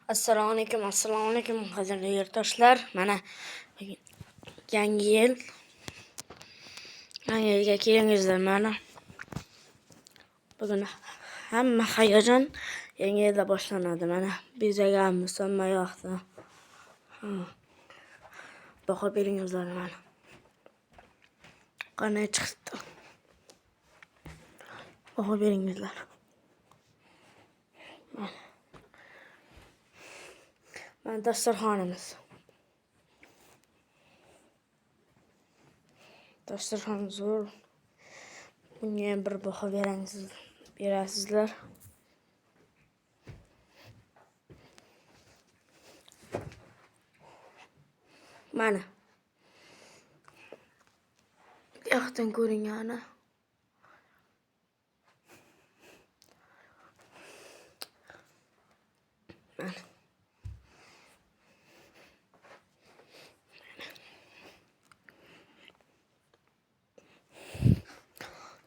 Assalomu alaykum, assalomu alaykum, qadrli yurtdoshlar. Mana bugun yangi yil. Yangi yilga kelingizlar mana. Bugun hamma hayajon yangi yilda boshlanadi. Mana bezaganmiz hamma yoqni. Ha. Baho beringizlar mana. Qanday chiqdi? Baho beringizlar. Mana. Mana dasturxonimiz. Dasturxon zo'r. Bunga ham bir baho berasiz, berasizlar. Mana. Bu yoqdan ko'ringani. Mana.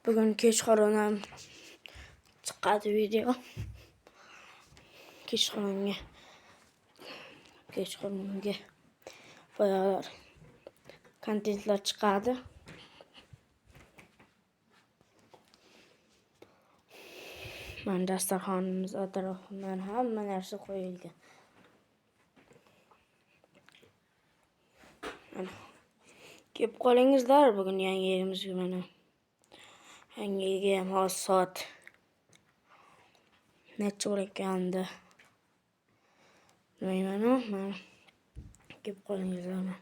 Bugun kechqurun ham chiqadi video. Kechqurunga kechqurunga boyag'ilar kontentlar chiqadi. Mana dasturxonimiz atrofidan hamma narsa qo'yilgan. Mana. Kelib qolingizlar bugun yangi yilimizga mana. Yangi yilga ham hozir soat necha bo'layotgandi bilmayman-u, mana kelib qolingizlar mana.